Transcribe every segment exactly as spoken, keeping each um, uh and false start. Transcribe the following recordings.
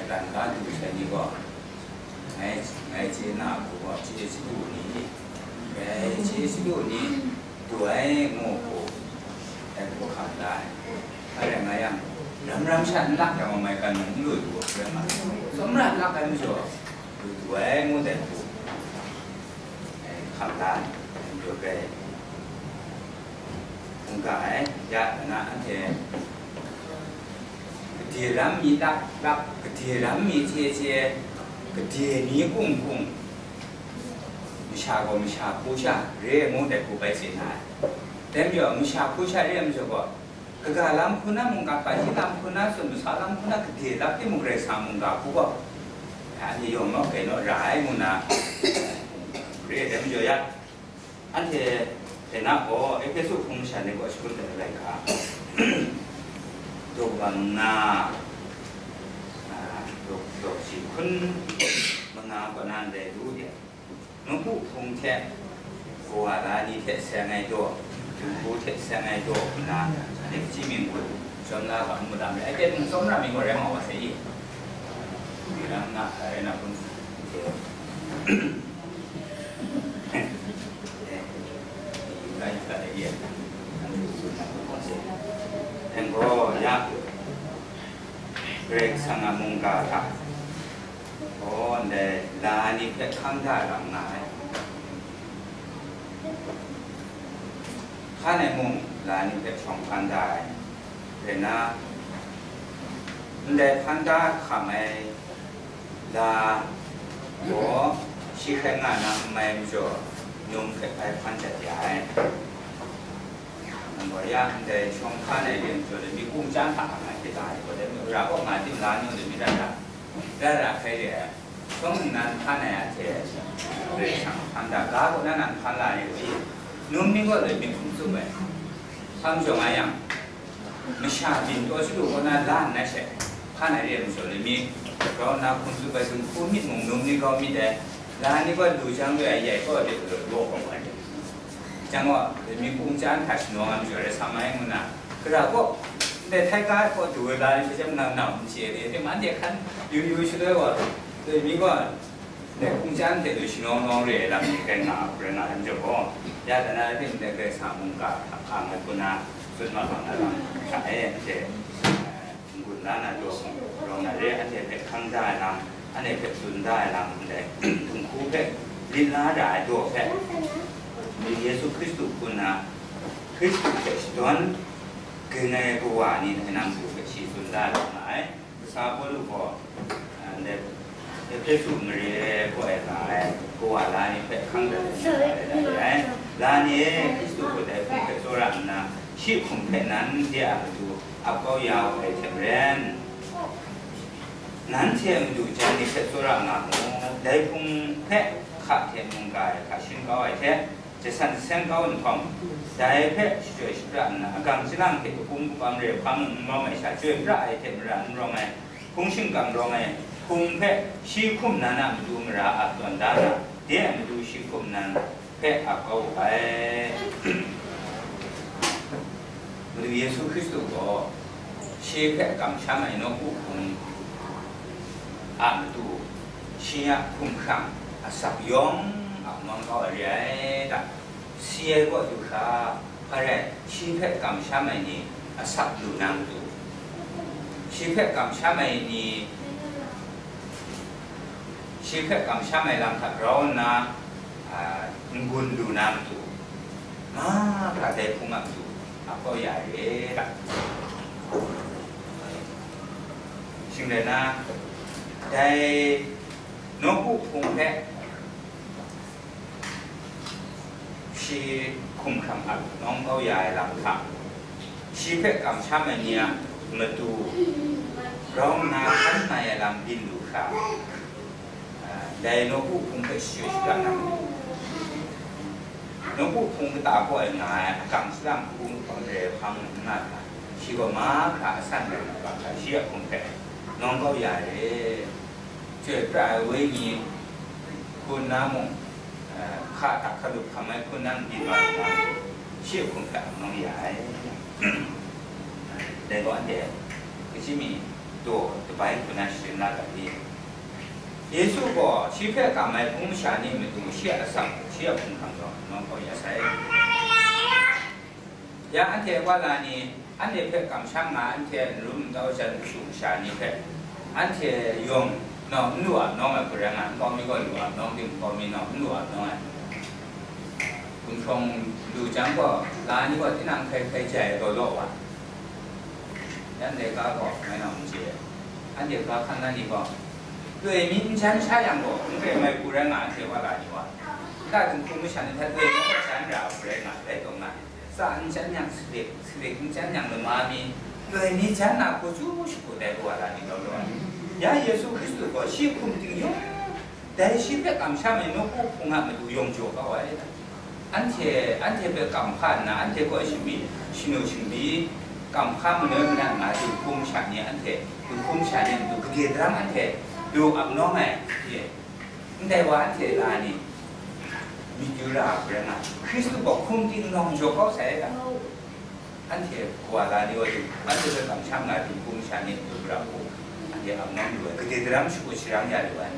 Tangka du sai ni gaw, ngai, ngai chye na hku gaw, chye chyalu ni, ngai chye chyalu ni, du ai ngu hku, dai hku hkam da ai. A rai nga yang, ram ram sha n lak yang, mai kan mung n lu du ai rai nga, tsawmra n lak ai majaw, du du ai ngu dai hku, eh, hkam da ai, dai majaw bai, mungga ai, ya, na, anhte, Gade lam mi lak lak, gade lam mi chye chye, gade ni kung kung, masha gaw masha hku sha re ai ngu dai hku bai tsun na ai. Dai majaw, masha hku sha re ai majaw gaw, kaga lam hku na mungga hpaji lam hku na tsun masa lam hku na gade lap timung Karai Kasang mungga hku gaw, anhte yawng naw grai naw ra ai ngu na re ai. Dai majaw ya, Anhte hte na gaw Ehpesu hpung masha ni gaw shangun dat ai laika, daw wa manga, a, daw, daw shi hkun manga kaw na ndai lu de, nawku hpung hte, kawa la ni hte seng ai daw, dinghku hte seng ai daw nna, anhte hpyi mying gun, shawng la ga n mu dam re ai, pen mung tsawmra mying gaw rai nga wa sai i. Mung lam na, rai na hpun hte. Dai gaw ya, Karai Kasang a mungga hta, gaw ndai la ni hpe hkang da lam nga ai. Hkan ai mung la ni hpe shawng hkan da ai. Rai na, ndai hpan da hkam ai la gaw shi hkrai nga na n mai majaw, num hkrai bai hpan dat ya ai. Nang gaw ya ndai shawng hkan ai lam jaw ai mi kungchan hta nga ai hte ga ai gaw, dai mi ra gaw nga tim la ni gaw dai mi rai ra, rai ra hkrai re ai. Shawng nnan hkan ai a hte, Karai Kasang hkan da ga gaw na nan hkan la yu i, num ni gaw dai mi hkum tsup ai. Hkam jawng a yang, masha byin taw chyalu kaw na la nna she, hkan ai re ai majaw le mi, grau nna hkum tsup ai dinghku myit mung num ni grau myit ai, la ni gaw lu jang we ai yai kaw de law kau ai. Jang gaw, mi kungchan hta shanawng ai majaw rai sa mai ngu na, gara kaw, ndai htai ga kaw du ai la ni hpe chyam nang nau n chye ni, de man de hkan yu yu shaloi gaw, dai mi gaw, ndai kungchan hte du shanawng nawng re ai lam ni rai nga, rai nga ai majaw gaw, ya dai na rai tim ndai Karai Kasang mungga hta hkang ai hku na, tsun mat wa na lam hta e, anhte, eh, n-gun la na daw mung, rawng na re, anhte hpe hkang da ai lam, anhte hpe tsun da ai lam ndai, dinghku hpe rin la ra ai daw hpe, Yesu Hkristu hku na, Hkristu hte shadawn ging ai kawa ni dai nang hku hpe shi tsun da ai lam nga ai. Kasa Pawlu gaw, ah, ndai Ehpesu mare kaw e nga ai kawa la ni hpe hkang dat ai, la ni e, Hkristu gaw dai hpung hpe tsawra nna, shi hkum hpe nanhte a matu ap kau ya ai hte maren, nanhte a matu jan ni hpe tsawra nga mu, dai hpung hpe hka hte mungga e hka shin kau ai hte, jasan jaseng kau nhtawm, dai hpe shachyoi shapra nna, agang chyalang hte kabum kabam re hpa mung n rawng ai sha, chyoi pra ai hte mara n rawng ai, hpung shingkang rawng ai hpung hpe shi hkum nan a matu mara ap tawn da na, de a matu shi hkum nan hpe ap kau wu ai. Madu Yesu Hkristu gaw shi hpe kamsham ai nawku hpung a matu, shi a hkumhkrang asak yawng a nawng kau ai re ai ta? Si ai kaw du hkra, hpa rai, shi hpe kamsham ai ni asak lu na matu, shi hpe kamsham ai ni, shi hpe kamsham ai lam hta grau nna, a, n-gun lu na matu, mahkra dai hpung a matu ap kau ya ai re ta? Shing rai na, dai nawku hpung hpe shi hkumhkrang a nawng kau ya ai lam hta, shi hpe kamsham ai ni a matu grau nna hkan mai ai lam byin lu hkra, dai nawku hpung hpe shachyoi shapra na matu, nawku hpung kata kaw e nga ai agang salang hpung hpang re hpang nna hta, shi gaw mahkra asan rai na ga hkra, shi a hpung hpe nawng kau ya ai re. Chyoi pra ai wenyi hkun na mung, eh, hka tak hkalup hkam ai hkun na mung byin wa nna, shi a hkum hpe a nawng ya ai. Dai gaw anhte, kaji mi, Daw dabai hku na sharin la dat ni? Yesu gaw shi hpe kam ai hpung masha ni matu shi a asak, shi a hpung hkrang gaw nawng kau ya sai. Ya anhte wa la ni, anhte hpe kamsham nga, anhte n rum n tau jan kashu kasha ni hpe, anhte yawng nawng n lu ap nawng ai hku rai nga, nkau mi gaw lu ap nawng ting, nkau mi nawng n lu ap nawng ai. Gumhpraw lu jang gaw, la ni gaw tinang hkai hkai jai law law wa. Yan laika gaw, mai nawng n chye. Anhte ga hkan na ni gaw, loi mi n jan sha yang gaw, n rai mai hku rai nga, anhte wa la ni wa. Nta dinghku masha ni hta loi mi gaw jan ra hku rai nga, rai taw nga, tsa n jan yang sadik, sadik n jan yang lama mi, loi mi jan na hku chyu shagu dai wa la ni gaw law. Ya Yesu Hkristu gaw shi hkum ting yawng, dai shi hpe kamsham ai nawku hpung a matu yawng jaw kau ai. Anhte, anhte hpe kam hka nna, anhte kaw shami, shanu shingbi, kam hka manoi manan nga ai dinghku masha ni, anhte dinghku masha ni a matu gade daram anhte du ap nawng ai, ye. Ndai wa anhte la ni, myit yu ra ai hku rai nga, Hkristu gaw hkum ting nawng jaw kau sai ai ga. Anhte kawa la ni wa ting, anhte hpe kamsham nga ai dinghku masha ni du ra hku, anhte ap nawng lu ai, gade daram shagu sharang ya lu ai.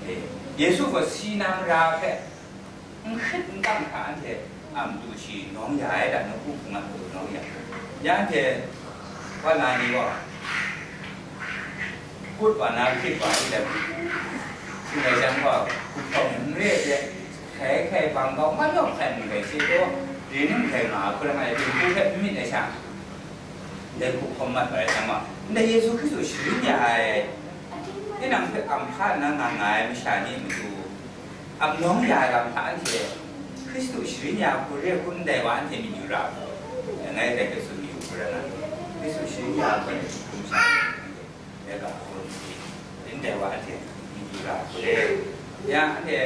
E, Yesu gaw si na mara hpe n hkrit n kang hta anhte a matu shi nawng ya ai da, nawku hpung a matu nawng ya. Ya anhte wa la ni gaw, kut wa na hkrit wa ai da, hkrit ai jang gaw, hkrit hkawng n re ai hte, hkai hkai bang kau, ma yawng hkai n rai chye taw, rin n hkai nga ai hku rai nga ai, dinghku hpe n myit ai sha, ndai hku hkawm mat wa ai jang gaw, ndai Yesu Hkristu sharin ya ai, tinang hpe kam hka nna nga nga ai masha ni a matu, ap nawng ya ai lam hta anhte Hkristu sharin ya hku re hku ndai wa anhte myit yu ra ai hku, ngai dai hpe tsun mayu hku rai nga, Hkristu sharin ya hku anhte hkum sha ai ga hku ndai wa anhte myit yu ra hku re. Ya anhte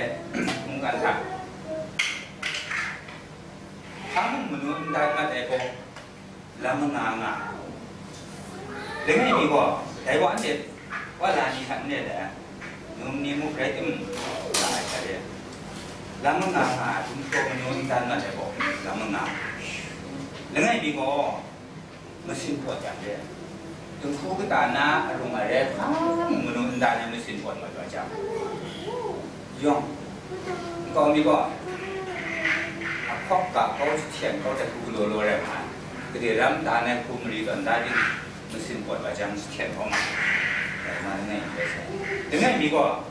mungkan hta hpa mung manu n dan mat ai gaw, lam manga nga. Langai mi gaw, dai wa anhte wa la ni hta n re ai, num ni muk rai timung, nga ai hta re. Lam manga nga, gumhpraw manu n dan mat ai gaw, lam manga. Langai mi gaw, masin pawt yang re. Dinghku kata na arung are hpa mung manu n dan ai masin pawt mat wa jang, yawng, nkau mi gaw, ahkawk ga kau, jahten kau, hku galaw law rai ma ai. Gade ram dan ai hku mari tawn da ting, masin pawt wa jang, jahten kau ma ai. Dai ma langai mi rai sai. Langai mi gaw,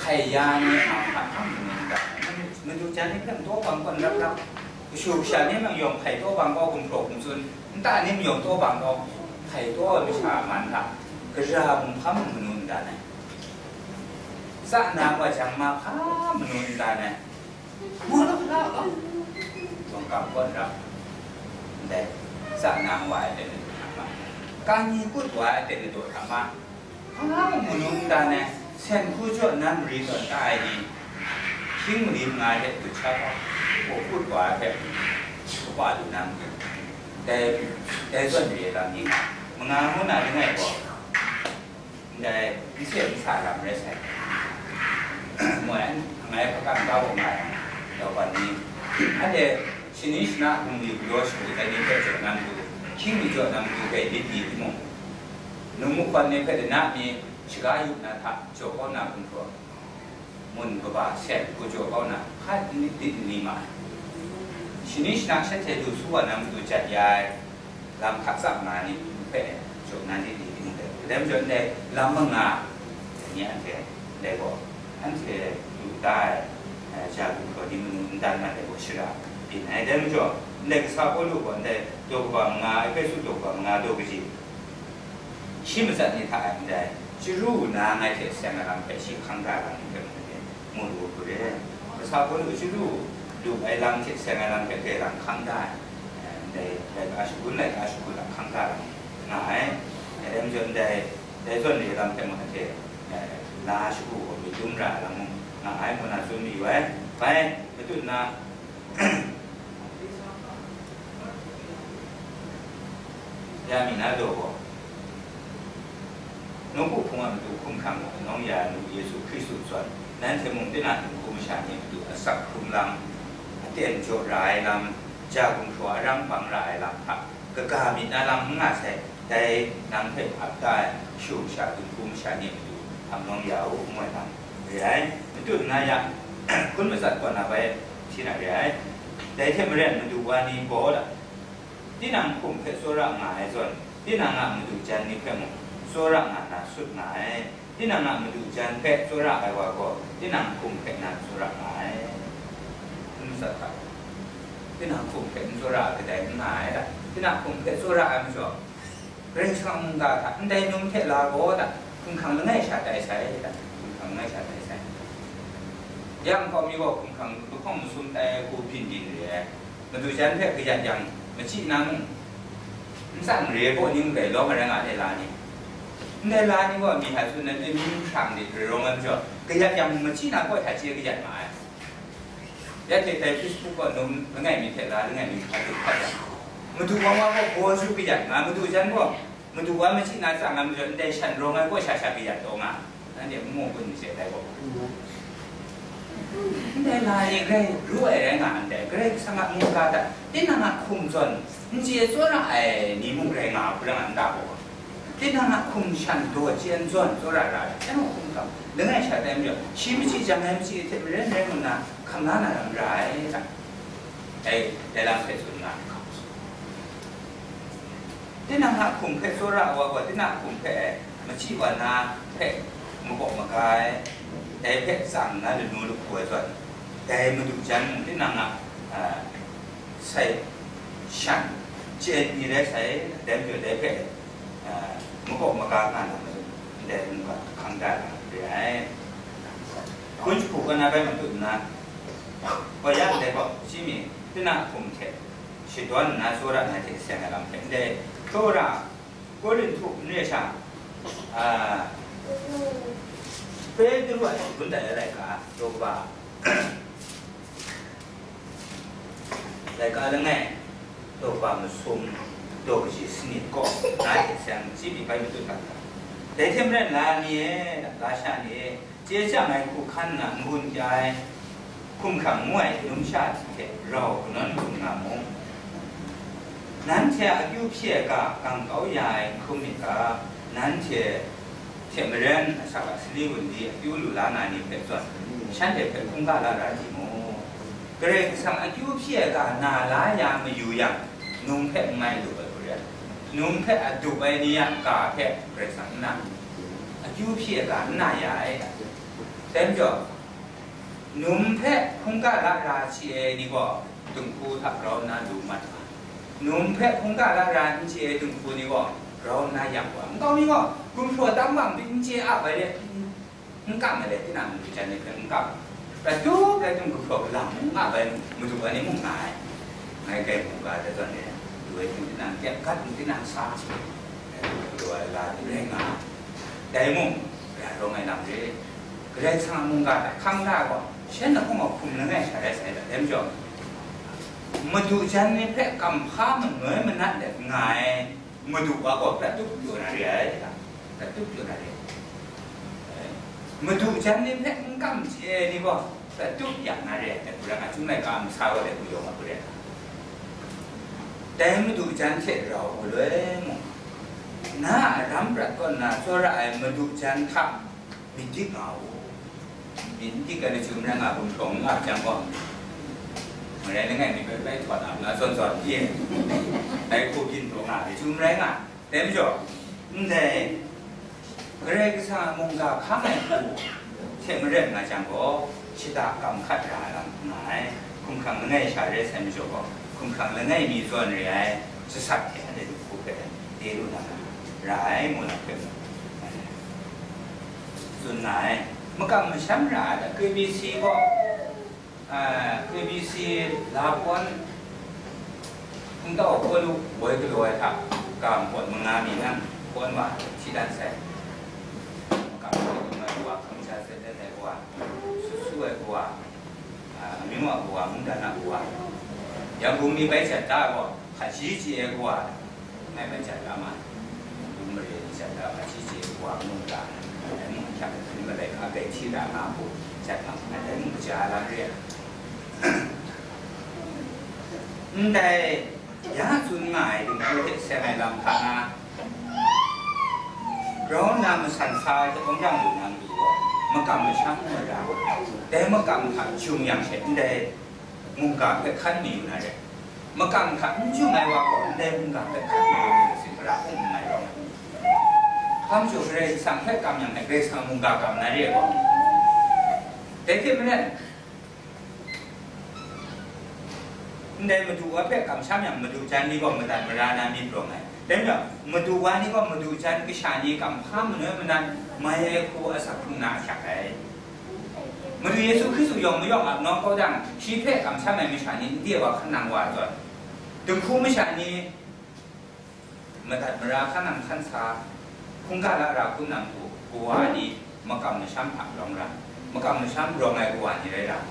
hpai ya ni a hpa hpang hpang n ga, madu jan ni hpe mung taw bang kaw n rap rap, kashu kasha ni mung yawng hpai taw bang kau, gumhpraw gumtsun, nta ni mung yawng taw bang kau, hpai taw ai masha a man hta, gara mung hpa mung manu n dan ai, tsa na wa jang ma hpa manu n dan ai, Mu lu la gaw, lawng kam kaw n rap, ndai, tsa na wa ai hte madu hta ma, kani kut wa ai hte madu hta ma, hpa mung manu n dan ai, sen hku jaw nna mari tawn da ai ni, hkying mali manga hte dut sha hkawk, hpaw kut wa ai hpe kaba lu na matu, dai, dai zawn re ai lam ni nga, manga ngu na langai gaw, ndai, n se n sa lam rai sai. Moi, ngai hpakan kau wa nga yang, daupan ni, anhte shani shana hpung ni galaw shagu dai ni hpe jaw na matu, hkying mi jaw na matu hpe myit ni timung, num mahkawn ni hpe dana mi shaga yup na hta jaw kau na hkrum hkrum, mun kaba sen hku jaw kau na, hpa nit nit n li ma ai. Shani shana shanhte du su wa na matu jat ya ai, lam hka tsap nga ai ni hpe jaw na nit ni hpe, dai majaw ndai lam manga ni anhte ndai gaw, anhte lu da ai, eh, ja gumhpraw ni manu n dan mat ai gaw shara byin ai. Dai majaw, ndai kasa Pawlu gaw ndai daw kaba manga, Ehpesu daw kaba manga daw kaji, shi matsat ni hta e ndai chyaru na ngai hte seng ai lam hpe shi hkang da ai lam ni hpe mung e, mu lu hku re. Kasa Pawlu chyaru lu ai lam hte seng ai lam hpe grai lam hkang da ai, ndai laika shagun, laika shagun a hkang da lam nga ai. Dai majaw ndai, dai zawn re lam hpe mung hte, eh, la shagu gaw myit dum ra ai lam mung nga ai, ngu na tsun mayu ai. Bai, matut na, Ya mi na daw gaw, nawku hpung a matu hkum hkrang gaw, nawng ya ai matu Yesu Hkristu zawn, nanhte mung tinang dinghku masha ni a matu asak hkrum lam, aten jaw ra ai lam, ja gumhpraw arang bang ra ai lam hta kaga myit na lam n nga sai. Dai nang hpe ap da ai, shu sha, dum hkum sha ni matu hkam nawng ya u, ngu ai lam re ai. Matu nna ya, hkun matsat kaw na bai hti na re ai. Dai hte maren, madu wa ni gaw la, tinang hkum hpe tsawra nga ai zawn, tinang a madu jan ni hpe mung tsawra nga na sut nga ai. Tinang a madu jan hpe tsawra ai wa gaw, tinang hkum hpe nan tsawra nga ai. Hkun matsat hta, tinang hkum hpe n tsawra ai kadai n nga ai ta? Tinang hkum hpe tsawra ai majaw, Karai Kasang a mungga hta ndai num hte la gaw ta, hkumhkrang langai sha tai sai ta, hkumhkrang langai sha tai sai. Yang hkau mi gaw hkumhkrang lahkawng masum tai ai hku byin byin re ai. Madu jan hpe kayat yang, machyi na mung, n tsang re gaw ning rai lawm ai rai nga, ndai la ni. Ndai la ni gaw mi hta tsun ai, mi hkrang de rai rawng ai majaw, kayat yang machyi na kawai hta chye kayat ma ai. Ya hte dai Facebook gaw num langai mi hte la langai mi hpa du hpa yang, madu wa wa gaw gaw su kayat nga, madu jan gaw, madu wa machyi na tsang ai majaw, ndai shan rawng ai gaw sha sha kayat taw nga, nanhte n mu kun myit dai gaw. Ndai la ni grai ru ai rai nga ndai, Karai Kasang a mungga hta, tinang a hkum zawn n chye tsawra ai ni mung rai nga hku rai nga n ta gaw, tinang a hkum shan daw chyen zawn tsawra ra ai, hkyen hkum hkam langai sha tai majaw, shi machyi jang ai machyi hte maren rai ngu nna hkam la na lam ra ai ta? Dai, dai lam hpe tsun nga ai hkam. Tinang a hkum hpe tsawra ai wa gaw, tinang a hkum hpe machyi wa na hpe makawp maga ai, dai hpe tsang nna lanu lahku ai zawn, dai madu jan mung tinang a, a, sai shan chye ni rai sai, dai majaw dai hpe, a, makawp maga nga na matu, ndai mungga hkang da na re ai. Hkun jahku kaw na bai matut nna, gaw ya ndai gaw, shi mi, tinang a hkum hte shadawn nna tsawra na hte seng ai lam hte ndai, tsawra, Korinhtu n re sha, a, Petru a shagun dat ai laika, daw kaba, laika langai, daw kaba masum, daw kaji sanit kaw, na hte seng, shi mi bai matut ga ta? Dai hte maren, la ni e, lasha ni e, chye chyang ai hku hkan nna n-gun kya ai, hkumhkrang ngu ai numsha hte rau kanawn hkrum nga mu. Nanhte a akyu hpyi ai ga gang kau ya ai n hkrum myit ga, nanhte hte maren asak a sali wunli akyu lu la na ni hpe zawn, shanhte hpe hkungga la ra di mu. Karai Kasang akyu hpyi ai ga na la ya mayu yang, num hpe n mai dup ai hku re ai. Num hpe adup ai ni a ga hpe Karai Kasang n na, akyu hpyi ai ga n na ya ai. Dai majaw, num hpe hkungga la ra chye ai ni gaw, dinghku hta grau nna lu mat nga ai. Num hpe hkungga la ra n chye ai dinghku ni gaw, grau nna yang wa ai. Nkau mi gaw, gumhpraw tam bang pyi n chye ap ai re, n kam ai re, tinang madu jan ni hpe n kam. Prat tup rai tim gumhpraw galang n ap ai madu wa ni mung nga ai. Ngai grai mu ga ai zawn e, lu ai hte tinang kyep gat, tinang sa, lu ai la ni rai nga ai. Dai mung, ra rawng ai lam re. Karai Kasang a mungga hta hkang hta gaw, shan lahkawng a hkum langai sha rai sai, dai majaw, madu jan ni hpe kamhpa manoi manat let nga ai madu wa gaw prat tup pyaw na re ai, prat tup pyaw na re ai. Madu jan ni hpe n kam chye ai ni gaw prat tup ya na re ai, dai hku rai nga, Chyum laika a masa gaw dai hku yawng ai hku re ai. Dai madu jan hte rau galoi mung, na a ram prat kaw nna tsawra ai madu jan hta myit dik nga u. Myit n dik ai ni Chyum rai nga, gumhpraw n ap jang gaw, marai langai mi bai bai htawn ap na zawn zawn pyi, dai hku byin taw nga ai Chyum rai nga. Dai majaw, ndai Karai Kasang a mungga hkang ai hku hte maren nga jang gaw, shada kam hkat ra ai lam nga ai. Hkumhkrang langai sha re sai majaw gaw, hkumhkrang langai mi zawn re ai, shasat hte anhte hku hpe de lu na ra ai, ngu na hpe tsun nga ai. Makam masham ra ai, K B C gaw, a, K B C la kawn, Hkungtau Pawlu woi galaw ai hta, ga npawt manga mi nang kawn wa hti dan sai. Makam hkungtau ai wa, hkungga sat dan ai wa, sut su ai wa, a, amyu a wa, mungdan a wa, yang bum mi bai jat da ai wa, hpaji chye ai wa, ngai bai jat da ma, bum mare ni jat da, hpaji chye ai wa, mung da, dai mung hkyak ni malai hka bai hti da nga hku jat ma, dai mung kaja lam re ai. Ndai, ya tsun nga ai dinghku hte seng ai lam hta na, Grau nna masan sa ai hte kawng dang lu na matu gaw, makam masham mara, dai makam hta jung yang she ndai mungga hpe hkan mayu na re. Makam hta n jung ai wa gaw, ndai mungga hpe hkan mayu na sin mara hpung n mai rawng ai. Hpa majaw Karai Kasang hpe kam yang hte Karai Kasang mungga kam na re ai gaw. Dai hte maren, ndai madu wa hpe kamsham yang, madu jan ni gaw madat mara na myit rawng ai. Dai majaw, madu wa ni gaw madu jan kasha ni kam hpa manoi manat mai ai hku asak hkrung na ahkyak ai. Madu Yesu Hkristu yawng mayawng ap nawng kau dang, shi hpe kamsham ai masha ni n de wa hkan nang wa ai zawn, dinghku masha ni madat mara hkan nang hkan sa, hkungga la ra hku nang hku, kawa ni makam masham hta rawng ra, makam masham rawng ai kawa ni rai ra,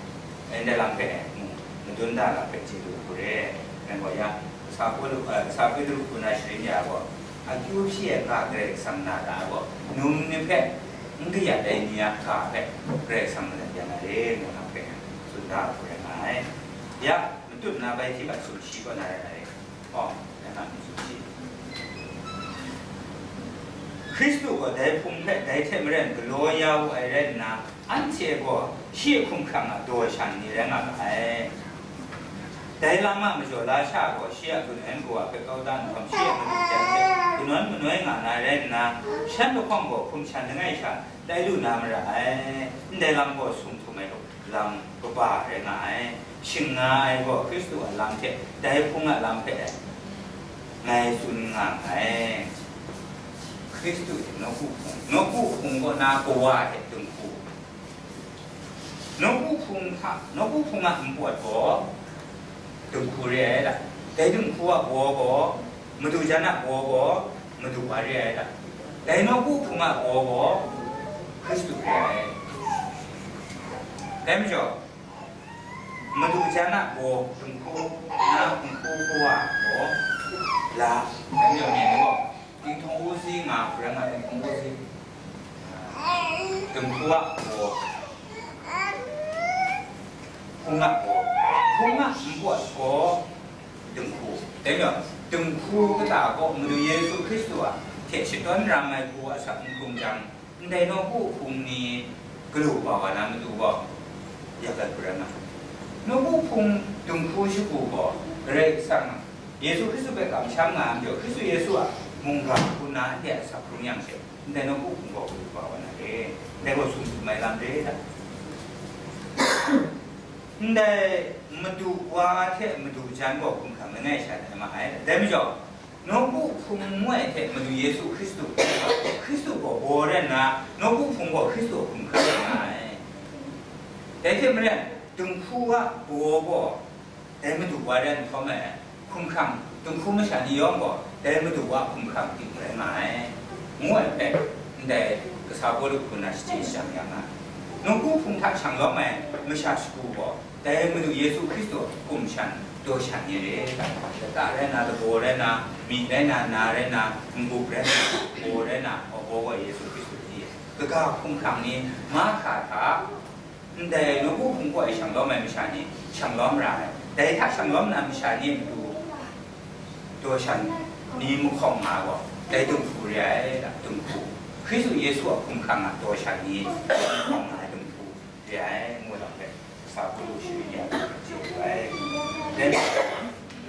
ndai lam hpe mung madun da lam hpe chye lu hku re. Rai gaw ya, kasa Pawlu, eh, kasa Petru hku na sharin ya gaw, akyu hpyi ai ga Karai Kasang na ra ai gaw, num ni hpe n kayat ai ni a ga hpe Karai Kasang madat ya na re, ngu na hpe tsun da hku rai nga ai. Ya, matut na bai hti bat sumshi kaw na rai na re. Aw, Hkristu gaw dai Hpung hpe dai hte maren galaw ya wu ai rai nna, anhte gaw shi a hkumhkrang a daw shan ni rai nga ga ai. Dai lam a majaw la sha gaw shi a kanawn kawa hpe kau da nhtawm, shi a madu jan hte kanawn manoi nga na rai nna, shan lahkawng gaw hkum shan langai sha tai lu na mara ai. Ndai lam gaw sung htum ai lam kaba rai nga ai. Shing nga ai gaw Hkristu a lam hte dai Hpung a lam hpe ngai tsun nga nngai. Hkristu hte nawku hpung, nawku hpung kaw na kawa hte dinghku, nawku hpung hta, nawku hpung a npawt gaw dinghku re ai da. Dai dinghku a baw gaw, madu jan a baw gaw, madu wa re ai da. Dai nawku hpung a baw gaw, Hkristu re ai. Dai majaw, madu jan a baw, dinghku na dinghku kawa gaw, la, dai majaw, myen gaw, dinghtung usi nga hkra nga dinghtung usi. Dinghku a baw, hpung a baw, hpung a npawt gaw dinghku. Dai majaw, dinghku kata gaw Madu Yesu Hkristu a hte shadawn ram ai hku a asak n hkrung jang, ndai nawku hpung ni galu kaba wa na matu gaw, yak ai hku rai nga. Nawku hpung dinghku shagu gaw Karai Kasang Yesu Hkristu hpe kamsham nga ai majaw, Hkristu Yesu a mungga hku na anhte a asak hkrung yang she, ndai nawku hpung gaw galu kaba wa na re, ndai gaw sum sum ai lam re da. Ndai madu wa hte madu jan gaw hkumhkrang langai sha tai ma ai. Dai majaw, nawku hpung ngu ai hte Madu Yesu Hkristu, Hkristu gaw baw rai nna, nawku hpung gaw Hkristu a hkumhkrang rai nga ai. Dai hte maren, dinghku a baw gaw dai madu wa rai nhtawm e, hkumhkrang, dinghku masha ni yawng gaw dai madu wa hkumhkrang ting rai nga ai, ngu ai hpe, ndai kasa Pawlu hku na shachye shajang ya nga ai. Nawku hpung hta shang lawm ai masha shagu gaw, dai Madu Yesu Hkristu a hkum shan, daw shan ni re, lata rai na, lagaw rai na, myi rai na, na rai na, n-gup rai na, baw rai na, wa baw gaw Yesu Hkristu di, kaga hkumhkrang ni mahkra hta, ndai nawku hpung kaw e shang lawm ai masha ni shang lawm ra ai. Dai hta shang lawm na masha ni matu daw shan ni mahkawng nga ai gaw, dai dinghku re ai, dinghku. Hkristu Yesu a hkumhkrang a daw shan ni mahkawng nga ai dinghku re ai, ngu lam hpe, kasa Pawlu sharin ya hte chye wu ai. Dai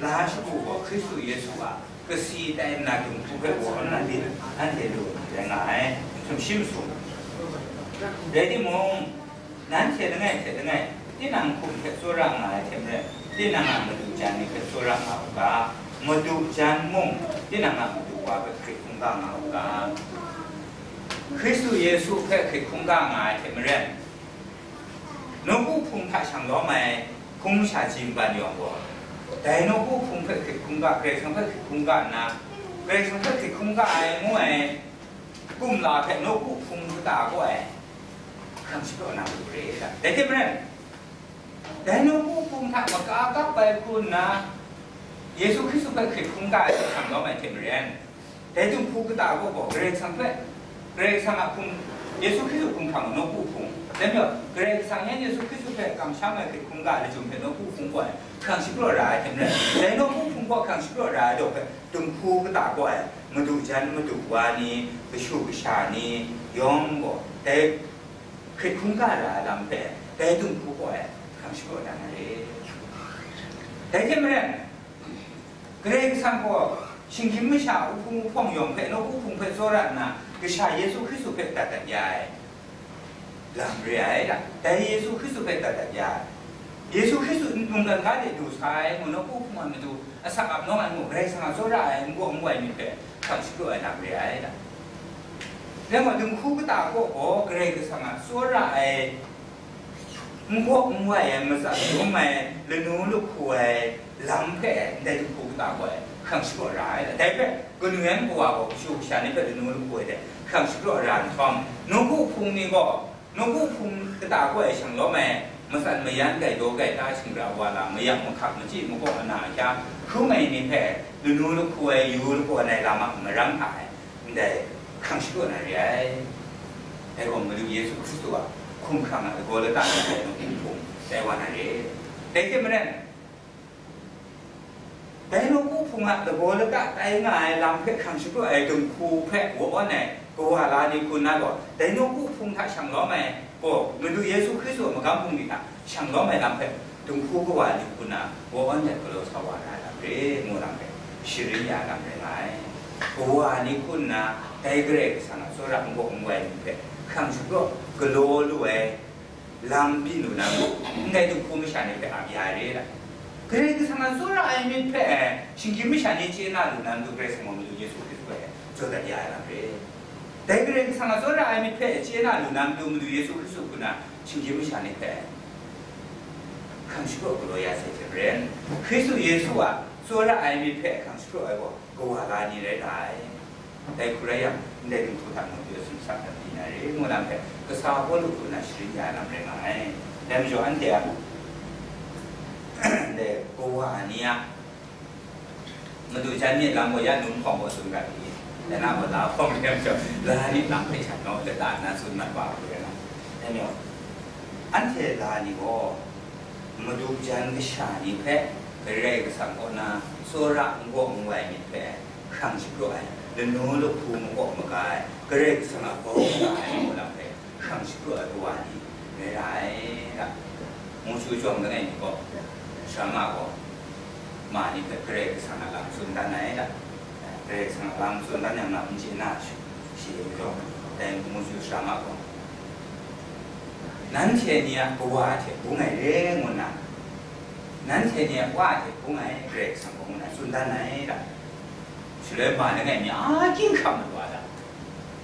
la shagu gaw Hkristu Yesu a kasi tai nna dinghku hpe wa nna din anhte lu rai nga ai, sumshi masum. Rai timung, nanhte langai hte langai, tinang hkum hpe tsawra nga ai hte maren, tinang a madu jan ni hpe tsawra nga u ga, madu jan mung, tinang a madu wa hpe hkrit hkungga nga u ga. Hkristu Yesu hpe hkrit hkungga nga ai hte maren, nawku hpung hta shang lawm ai hpung masha jingban yawng gaw, dai nawku hpung hpe hkrit hkungga, Karai Kasang hpe hkrit hkungga nna, Karai Kasang hpe hkrit hkungga ai ngu ai kumla hpe nawku hpung kata kaw ai hkrang shapraw na lu re ai. Dai hte maren, dai nawku hpung hta maka kap ai hku nna, Yesu Hkristu hpe hkrit hkungga ai hpe shang lawm ai hte maren, dai dinghku kata kaw gaw Karai Kasang hpe, Karai Kasang a hkum, Yesu Hkristu hkum hkrang ai nawku hpung, dai majaw, Karai Kasang yan Yesu Hkristu hpe kamsham ai hkrit hkungga ai lachyum hpe nawku hpung kaw ai hkrang shapraw ra ai hte maren, dai nawku hpung kaw hkrang shapraw ra ai daw hpe dinghku kata kaw ai madu jan madu wa ni, kashu kasha ni yawng gaw, dai hkrit hkungga ra ai lam hpe, dai dinghku gaw e hkrang shapraw na na re. Dai hte maren, Karai Kasang gaw shinggyim masha uhpung uhpawng yawng hpe, nawku hpung hpe tsawra nna, Kasha Yesu Hkristu hpe dat dat ya ai lam re ai da. Dai Yesu Hkristu hpe dat dat ya ai. Yesu Hkristu n-, mungkan ga de du sa ai, ngu, nawku hpung ai matu, asak ap nawng ai, ngu, Karai Kasang a tsawra ai, n-gaw n-wai myit hpe hkrang shapraw ai lam re ai da. Rai nme, dinghku kata kaw gaw Karai Kasang a tsawra ai, n-gaw n-wai ai, matsat dum ai, lanu lahku ai lam hpe ndai dinghku kata gaw e hkrang shapraw ra ai. Dai hpe kanu yan kawa gaw kashu kasha ni hpe lanu lahku ai hte hkrang shapraw ra nhtawm, nawku hpung ni gaw, nawku hpung kata gaw e shang lawm ai, matsan mayan, gaidaw gaita, shingra wala, mayak mahkak, machyi makaw, ana ahkya hkrum ai ni hpe lanu lahku ai, yu lahku ai lam a marang hta e ndai hkrang shapraw na re ai. Dai gaw Madu Yesu Hkristu a hkumhkrang a lagaw lata ni ai nawku hpung tai wa na re. Dai hte maren, dai nawku hpung a lagaw lata tai nga ai lam hpe hkrang shapraw ai dinghku hpe wa awn ai kawa la ni hku nna gaw, dai nawku hpung hta shang lawm ai gaw, Madu Yesu Hkristu a magam bungli hta shang lawm ai lam hpe dinghku kawa ni hku nna wa awn let galaw sa wa na ai lam re, ngu lam hpe sharin ya ai lam rai nga ai. Kawa ni hku nna dai Karai Kasang a tsawra n-gaw n-wai ni hpe hkrang shapraw galaw lu ai lam byin lu na mu, ndai dinghku masha ni hpe ap ya ai re la. Karai Kasang a tsawra ai myit hpe shinggyim masha ni chye na lu na matu, Karai Kasang gaw Madu Yesu Hkristu hpe jaw dat ya ai lam re. Dai Karai Kasang a tsawra ai myit hpe chye na lu na matu, Madu Yesu Hkristu hku nna shinggyim masha ni hpe hkrang shapraw galaw ya sai hte maren, Hkristu Yesu a tsawra ai myit hpe hkrang shapraw ai gaw kawa la ni rai nga ai. Dai hku rai yang, ndai dinghku hta mung pyaw sumsak dat ni na re, ngu lam hpe kasa Pawlu hku na sharin ya ai lam rai nga ai. Dai majaw, anhte a, ndai kawa ni a madu jan myit lam gaw ya num hkawm gaw tsun ga ai, dai na gaw la hkawm re ai majaw, la ni lam hpe shat naw, lata nna tsun mat wa hku rai nga. Dai majaw, anhte la ni gaw madu jan kasha ni hpe Karai Kasang kaw na tsawra n-gaw n-wai myit hpe hkrang shapraw ai, lanu lahku makaw maga ai, Karai Kasang a grau kaga ai ngu lam hpe hkrang shapraw ai kawa ni rai ra ai, da. Moju jawng langai mi gaw, sara ma gaw, ma ni hpe Karai Kasang a lam tsun dan ai, da. Karai Kasang a lam tsun dan yang na n chye na shi, shi gaw, dai moju sara ma gaw, nanhte ni a kawa hte bung ai re ngu nna, nanhte ni a wa hte bung ai Karai Kasang gaw ngu na tsun dan ai, da. Shaloi ma langai mi a, ging hkam mat wa da,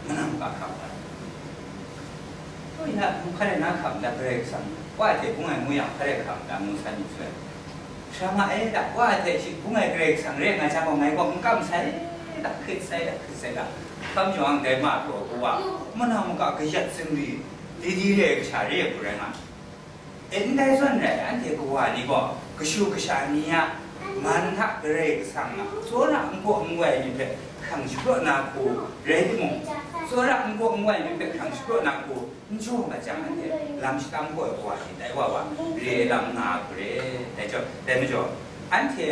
manam ga hkam wa da. Oi, na, hpa rai na hkam da, Karai Kasang wa hte bung ai ngu yang, hpa rai hkam da, ngu san myit shaloi, sara ma e, da, wa hte shi bung ai Karai Kasang re nga jang gaw, ngai gaw n kam sai da, hkrit sai da, hkrit sai da. Hkam yawng dai ma hpraw kawa, manam ga kayat zingri, di di re ai kasha re ai hku rai nga. E, ndai zawn rai, anhte kawa ni gaw kashu kasha ni a man hta Karai Kasang a tsawra n-gaw n-wai myit hpe hkrang shapraw na hku rai timung, tsawra n-gaw n-wai myit hpe hkrang shapraw na hku n jaw mat jang, anhte lam shatam gaw ai kawa ni tai wa wa re ai lam nga ai hku re. Dai jaw, dai majaw, anhte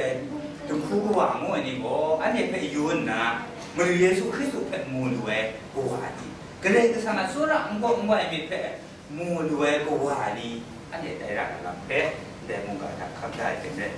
dinghku kawa ngu ai ni gaw, anhte hpe yu nna, Madu Yesu Hkristu hpe mu lu ai kawa ni, Karai Kasang a tsawra n-gaw n-wai myit hpe mu lu ai kawa ni, anhte tai ra ai lam hpe, ndai mungga hta hkap da ai hte maren,